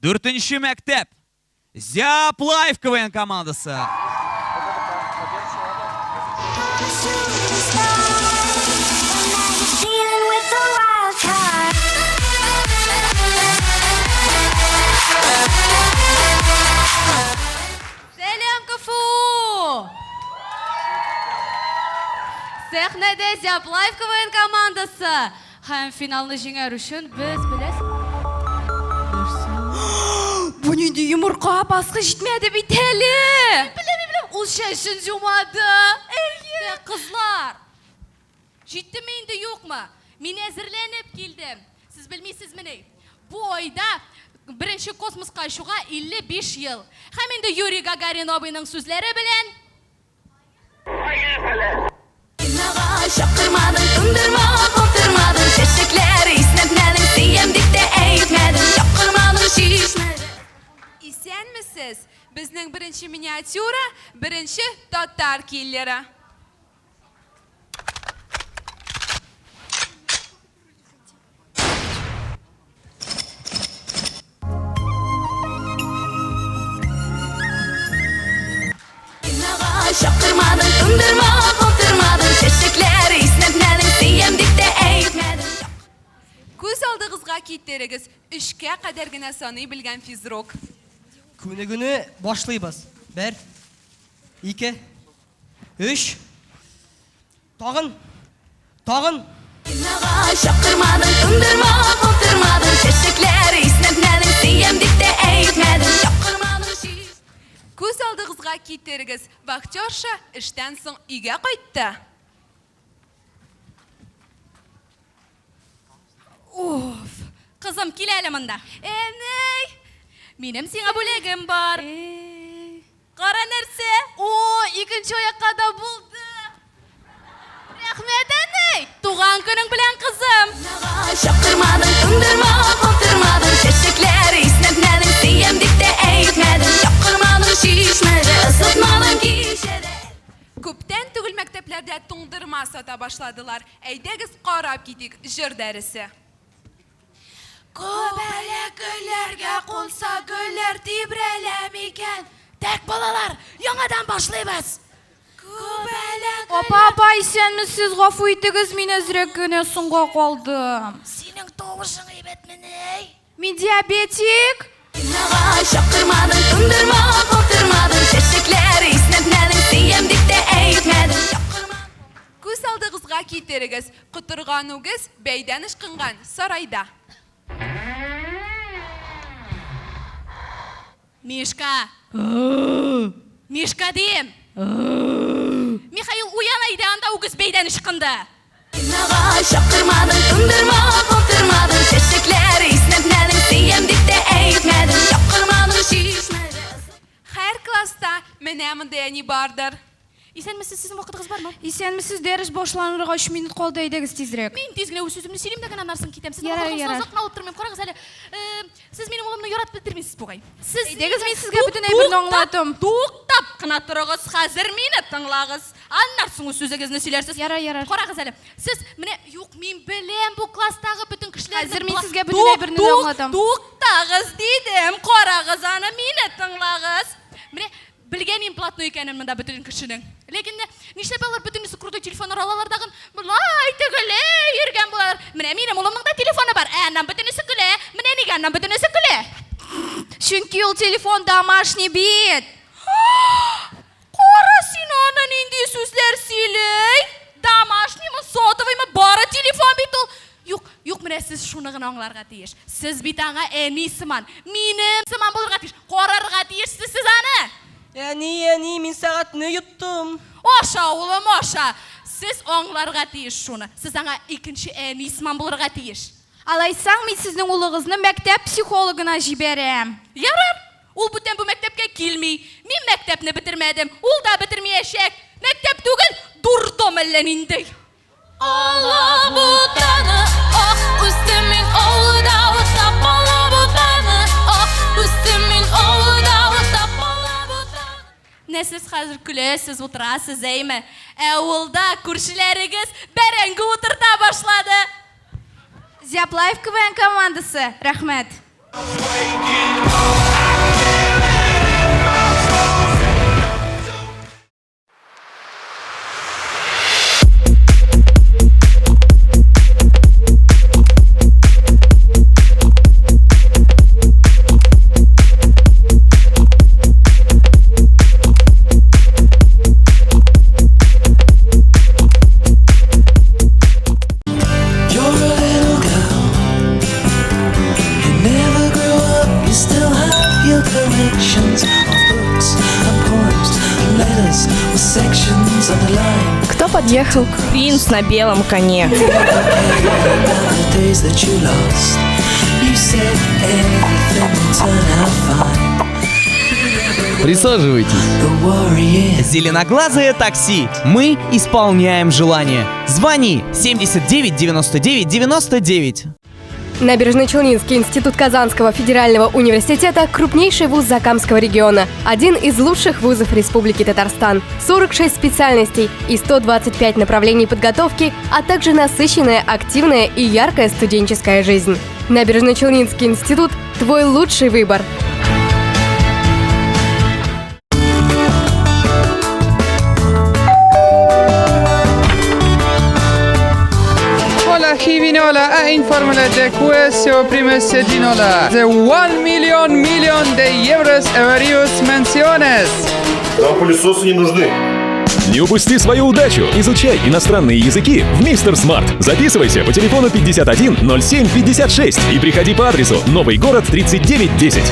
Дүртенче мәктәп, Зяб Лайф КВН командасы. Сәлам, КФУ! Сәхнәдә Зяб Лайф КВН командасы! Һәм финалны җиңәр өчен без беләсез... Бу нинди йомырка? Пасха җитмәде бит әле! Мин беләм, мин беләм! Ул чәчен җумады! Әйе! Кызлар! Җиттеме инде, юкмы? Мин әзерләнеп килдем. Сез белмисезмени? Бу айда беренче космоска очуга 55 ел. Һәм инде Юрий Гагарин абыйның сүзләре белән. Кинога чакырмадың, тындырма, каптырмадың, чәчәкләр иснәтмәдең, сөям дип тә әйтмәдең, чакырмадың чишмәдә. Исәнмесез! Безнең беренче миниатюра, беренче татар киллеры. Кинога чакырмадың, тындырма, каптырмадың, чәчәкләр иснәтмәдең, сөям дип тә әйтмәдең. Күз алдыгызга китерегез, өчкә кадәр генә саный белгән физрук. Күнегүне башлыйбыз. Бер, ике, өч. Тагын! Тагын! Кинога чакырмадың, тындырма, каптырмадың, чәчәкләр иснәтмәдең, сөям дип тә әйтмәдең, чакырмадың чиш. Күз алдыгызга китерегез, вахтерша эштән соң өйгә кайтты. Уф! Кызым, кил әле монда. Әнәй! Минем сиңа бүләгем бар. Кара нәрсә? О, икенче аякка да булды. Рәхмәт, әни! Туган көнең белән, кызым! Чакырмадың, тындырма, каптырмадың, чәчәкләр иснәтмәдең, сөям дип тә әйтмәдең, чакырмадың чишмәдә, ысытмадың кичәдә. Күптән түгел мәктәпләрдә туңдырма сата башладылар. Әйдәгез карап китик, җыр дәресе. Күбәләк гөлләргә кунса, гөлләр тибрәлә микән? Тәк, балалар, яңадан башлыйбыз. Күбәләк Апа, апа, исәнмесез, гафу итегез, мин әзрәк кенә соңга калдым. Синең тавышың әйбәтмени? Мин диабетик. Кинога чакырмадың, тындырма, каптырмадың, чәчәкләр иснәтмәдең, сөям дип тә әйтмәдең, чакырмадың. Күз алдыгызга китерегез, Котырган үгез бәйдән ычкынган сарайда. Мишка! Мишка дим! Михаил, уян әйдә, анда үгез бәйдән ычкынды. Кинога чакырмадың, тындырма, каптырмадың, чәчәкләр иснәтмәдең, сөям дип тә әйтмәдең, чакырмадың чишмәдә. Һәр класста менә мондый әни бардыр. Исәнмесез, сезнең вакытыгыз бармы? Исәнмесез, дәрес башланырга өч минут калды, әйдәгез тизрәк. Мин тиз генә үз сүземне сөйлим дә генә аннан соң китәм. Сезнең Ярар, вакытыгызны ярар. озак кына алып тормыйм. Карагыз әле, э, сез минем улымны яратып бетермисез бугай. Сез Әйдәгез, мин сезгә бөтен әйберне аңлатым. Туктап кына торыгыз, хәзер мине тыңлагыз. Аннан соң үз сүзегезне сөйләрсез. Ярар, ярар. Карагыз әле, сез менә юк, мин беләм бу класстагы бөтен кешеләрне. Хәзер мин сезгә бөтен әйберне дә аңлатам. Туктагыз дидем, карагыз аны, мине тыңлагыз. Менә Белгән им платной икәнен монда бөтен кешенең. Ләкин менә нишләп алар бөтенесе крутой телефоннар алалар дагын, болай тегеләй йөргән булалар. Менә минем улымның да телефоны бар, ә аннан бөтенесе көлә. Менә нигә аннан бөтенесе көлә. Чөнки ул телефон домашний бит. Кара син аны нинди сүзләр сөйли. Домашниймы, сотовыймы, бары телефон бит ул. Юк, юк, менә сез шуны гына аңларга тиеш. Сез бит аңа әни сыман, минем сыман булырга тиеш. Карарга тиешсез сез аны! Әни, әни, мин сәгатьне йоттым. Аша, улым, аша! Сез аңларга тиеш шуны. Сез аңа икенче әни сыман булырга тиеш. Алайсаң, мин сезнең улыгызны мәктәп психологына җибәрәм. Ярар, ул бүтән бу мәктәпкә килми. Мин мәктәпне бетермәдем, ул да бетермиячәк. Мәктәп түгел, дурдом әллә нинди. Алабутаны, ах, үстем мин авылда утап, алабутаны, ах, үстем мин авылда утап, алабутаны. Менә сез хәзер көләсез, утырасыз, әйме? Ә авылда күршеләрегез бәрәңге утырта башлады. Зяплаев КВН командасы, рәхмәт. You're a little girl. You never grew up. You still have your collections of books and poems and letters with sections underlined. Кто подъехал? Принц на белом коне. About the days that you lost. You said everything will turn out fine. Присаживайтесь. The worry is. Зеленоглазое такси. Мы исполняем желание. Звони 79 99 99. Набережно-Челнинский институт Казанского федерального университета – крупнейший вуз Закамского региона, один из лучших вузов Республики Татарстан. 46 специальностей и 125 направлений подготовки, а также насыщенная, активная и яркая студенческая жизнь. Набережно-Челнинский институт – твой лучший выбор. Hola Givinola a informe de questo prima sedinola. The 1 million million de euros varios menciones. Нам пылесосы не нужны. Не упусти свою удачу! Изучай иностранные языки в Мистер Смарт. Записывайся по телефону 51 07 56 и приходи по адресу Новый город 3910.